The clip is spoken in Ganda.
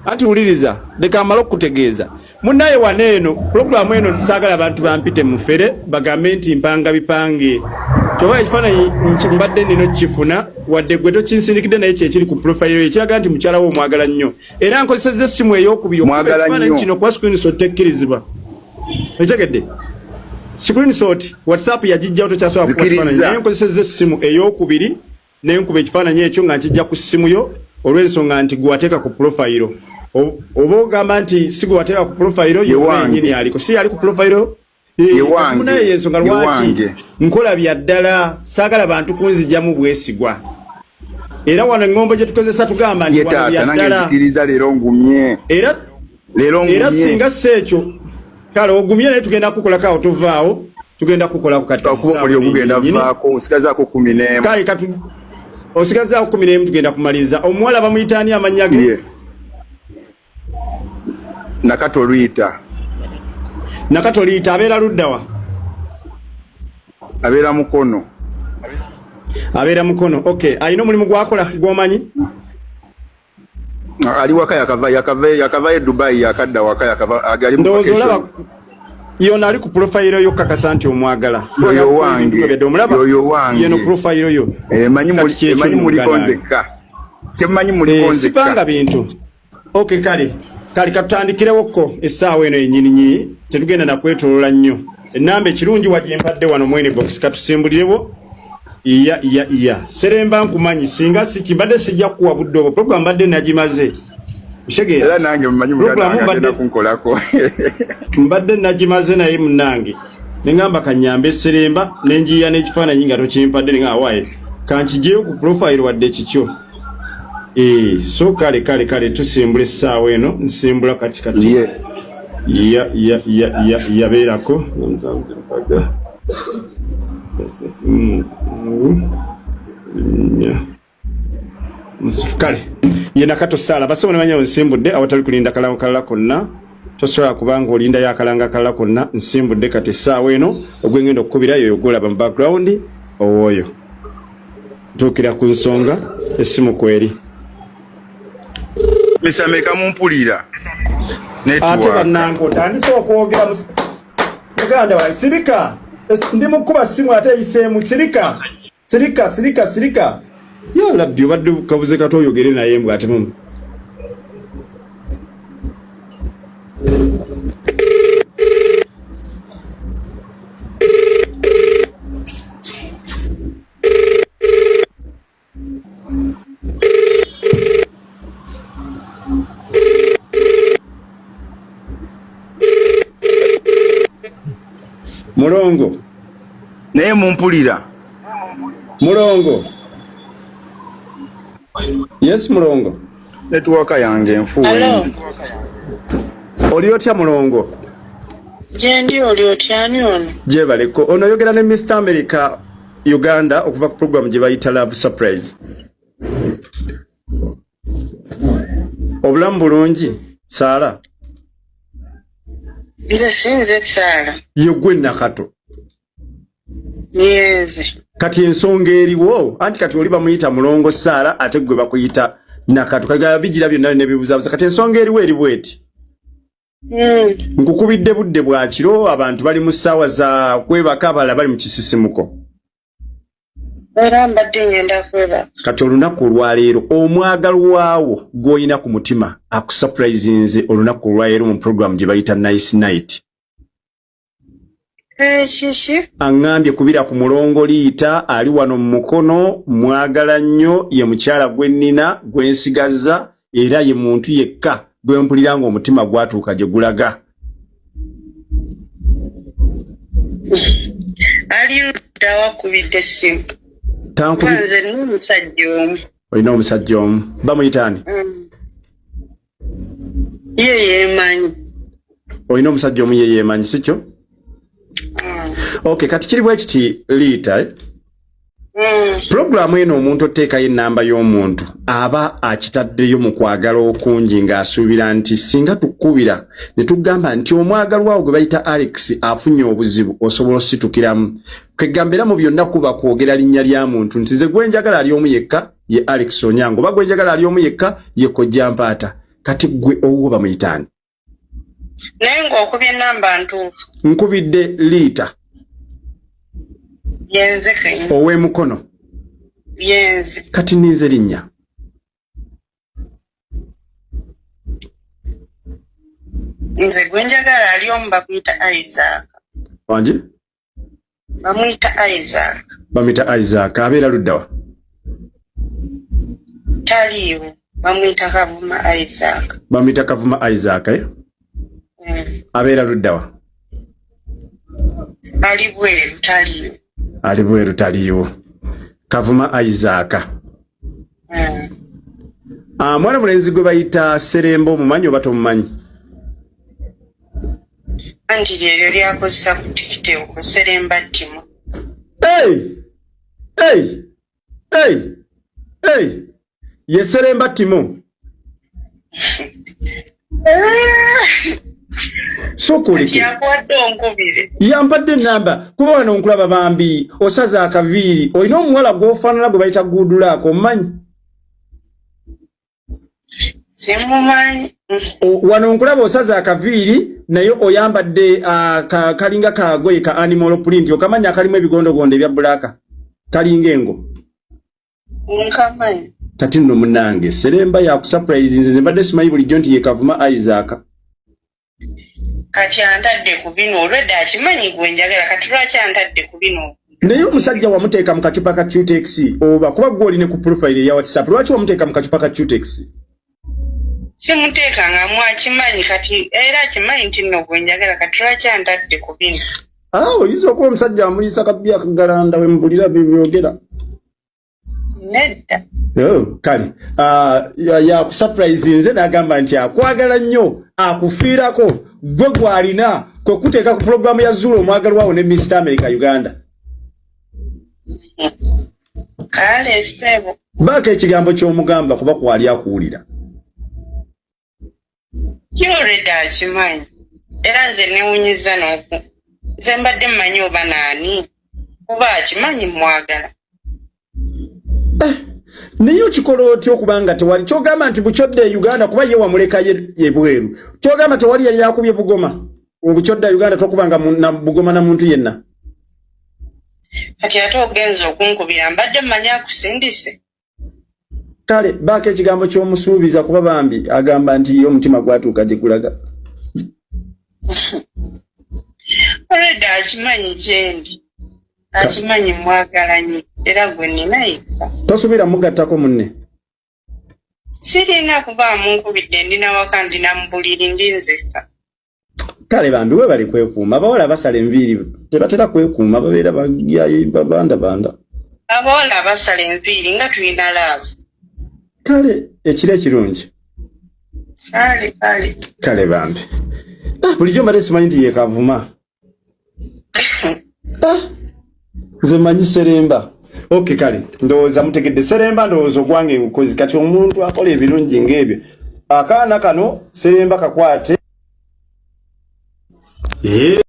Anti wuliriza, leka amale okukutegeeza. Munnaye wano eno pulogulaamu eno saagala abantu bampite mufere bagambe nti mpanga bipange. Kyoba ekifaananyi mbadde nina okukifuna wadde gwe tokinsindikidde naye kyekiri ku profayiro yo ekiraga nti mukyala wo omwagala nnyo. Era nkozesezza essimu ey'okubiri okukuba ekifaananyi kino kuba screenshot tekkirizibwa. Okitegedde? Screenshot WhatsApp yagijjawo tokyasobola kukuba kifaananyi naye nkozesezza essimu ey'okubiri ne nkuba ekifaananyi ekyo nga nkijja ku ssimu yo olw'ensonga nti gwe wateeka ku profayiro oba ogamba nti si gwe wateeka ku profayiro yenyini aliko si yali ku profayiro naye yensonga lwaki nkola bya ddala saagala bantu kunzijamu bwesigwa era wano eŋŋombo gye tukozesa tugamba nti wano bya ddala era era singa si ekyo kale ogumye naye tugenda kukolako awo tovaawo tugenda kukolako kati kuba omuliro gugenda vaako osigazaako 11 kale katu osigazaako 11 tugenda kumaliriza omuwala bamuyita ani amannya ge yeah. Nakato Rita. Nakato Rita abeera luddawa? Abeera Mukono. Abeera Mukono. Okay, alina omulimu gwakola gwomanyi? Ali waka yakava yakava yakava e Dubai yakadda waka yakava agali mu Ndowooza olaba yona ali ku profile yo kakasa nti omwagala. Yoyo wange. Yoyo wange. Yeno profile yo. Eh manyi muli eh, manyi muli konzeka. Kyemmanyi muli eh, konzeka. Sipanga bintu. Okay kale. Kale katutandikirewo ko essaawa eno yennyini tetugenda na kwetolola nnyo. Ennamba ekirungi wagimpadde wano mwene box katusimbulirewo. Iya iya iya. Seremba nkumanyi singa siki mbadde sijja kukuwa budde obwo program mbadde nagimaze. Otegeera? Era nange mmanyi muganda wange agenda kunkolako. Mbadde nagimaze naye munnange ne ngamba kanyambe Seremba ne njiya n'ekifaananyi nga tokimpadde ne ngamba waaye kankijeyo ku profile wadde kikyo. Eh, so kale kale kale tusimbula essaawa eno nsimbula kati kati. Yeah. Ya ya ya ya yabeerako. Kale ye Nakato Saala basebo ne banyawo nsimbudde awatali kulinda kalango kalala konna tosobola kubanga olindayo akalanga kalala konna nsimbudde kati essaawa eno ogwengenda okukubira yoyo gwolaba mu background owooyo ntuukira ku nsonga essimu kweri misameka mumpulira ate bannange otandise okwogera muganda wange sirika ndi mukuba simu ate eyiseemu sirika sirika sirika sirika ya labbi obadde kabuze kato oyogere naye mbw ate mumu Mulongo naye mumpulira Mulongo yes Mulongo netiwaka yange enfu oli otya Mulongo gyendi oli otya ani ono gyebaleko ono oyogera ne Mr America Uganda okuva ku program gye bayita Love Surprise. Obulamu bulungi Saala? Nze sinze Saala. Ye gwe Nakato. Yenze. Kati ensonga eriwo anti kati oli bamuyita Mulongo Saala ate gwe bakuyita Nakato. Kati bigira byonna nebibuzabuza. Kati ensonga eriwo eri bweti. Nkukubidde budde bwa kiro abantu bali mu ssaawa za kwebaka abalala bali mu kisisimuko. Era mbadde ngenda kwebaka. Kati olunaku olwaleero omwagalwawo gw'olina ku mutima akusapurayizinze olunaku olwaleero mu puroguramu gye bayita Nice Night. Kiki? Aŋŋambye kubira ku Mulongo Liita ali wano mu Mukono, mwagala nnyo, ye mukyala gwe nnina gwe nsigazza era ye muntu yekka gwe mpulira ng'omutima gwatuuka gye gulaga. Ali ludda wa akubidde essimu? Nze nina omusajja omu. Olina omusajja omu, bamuyita ani? Ye yeemanyi. Olina omusajja omu ye yeemanyi, si kyo? Okay, kati kiri bwe kiti Liita, eh? Pulogulaamu eno omuntu oteekayo ennamba y'omuntu aba akitaddeyo mu kwagala okungi ng'asuubira nti singa tukubira ne tugamba nti omwagalwawo gwe bayita Alex afunye obuzibu osobola ositukiramu. Kwegamba era mu byonna kuba kwogera linnya lya muntu nti nze gwe njagala ali omu yekka ye Alex Onyango oba gwe njagala ali omu yekka ye Kojja Mpaata. Kati gwe owuwo bamuyitaani? Naye ng'okubye enamba ntuufu? Nkubidde Liita. Yenze kenyi. Ow'emukono. Yenze. Kati ninze linnya. Nze gwe njagala ali omu bamuyita Isaac. Wangi? Bamuyita Isaac. Bamuyita Isaac, abeera luddawa? Taliiwo, bamuyita Kavuma Isaac. Bamuyita Kavuma Isaac, eh? Abeera luddawa? Ali bweru, taliiwo. Ali bweru, taliiwo. Kavuma Isaac. Ah, mwana mulenzi gwe bayita Seremba omumanyi oba tomumanyi? Anti lyeryo lyakozesa ku TikTok, Seremba Timo. Hey! Hey! Hey! Hey! Ye Seremba Timo. Sokoleke. Yakuwadde onkubire. Yampadde enamba kuba wano nkulaba bambi osaza akaviiri, olina omuwala gw'ofaanana gwe bayita Guudulaako, omumanyi? Simumanyi. Wano nkulaba osaza akaviiri naye oyambadde kalinga kagoye ka animal print, okamanya akalimu ebigondogondo ebya bbulaaka, kalinga engo. Nkamanyi. Kati nno munnange Seremba yakusurprise, nze mbadde simanyi bulijjo nti ye Kavuma Isaac. Kati antadde ku bino olwedda akimanyi gwe njagala, kati lwaki antadde ku bino? Naye omusajja wamuteeka mu kacupa ka Cutex oba kuba gwe oli ne ku profile eya WhatsApp, lwaki wamuteeka mu kacupa ka Cutex? Simuteekangamu, akimanyi kati, era akimanyi nti nno gwe njagala, kati lwaki antadde ku bino? Ah, oyinza okuba omusajja amuliisa kabbi akagalanda we mpulira byogera. Nedda. Oh, kale yakusurprise nze n'agamba nti akwagala nnyo, akufiirako, gwe gw'alina kwe kuteeka ku pulogulaamu ya Zuula omwagalwawo ne Mr America Uganda. Kale ssebo. Baako ekigambo ky'omugamba kuba kwali akuwulira. Ye olwedda akimanyi, era nze newunyiza n'oku nze mbadde mmanyi oba naani, kuba akimanyi mwagala. Naye okikola otya okubanga tewali kyogamba nti bukyodda e Uganda, kuba ye wamuleka ye bweru, kyogamba tewali yali akubye bugoma obukyodda Uganda, tokubanga na bugoma na muntu yenna? Kati ate ogenza okunkubira mbadde mmanyi akusindise. Kale baako ekigambo ky'omusuubiza kuba bambi agamba nti ye omutima gwatuuka gye gulaga. Olwedda akimanyi gyendi, akimanyi mwagala nnyo, era gwe nina yekka. Tosuubira mugattako munne? Sirina, kuba munkubidde ndina waka, ndina mu buliri, ndi nzekka. Kale bambi webale kwekuuma. Abawala abasala enviiri tebatera kwekuuma, babeera babandabanda. Abawala abasala enviiri nga tulina love. Kale ekiro ekirungi. Kale kale. Kale bambi. Ah, bulijjo mbadde simanyi nti ye Kavuma. Ah, nze mmanyi Seremba. Okay, kale ndowooza mutegedde Seremba, ndowooza ogwange ngukozi. Kati omuntu akola ebirungi ng'ebyo, akaana kano Seremba kakwate.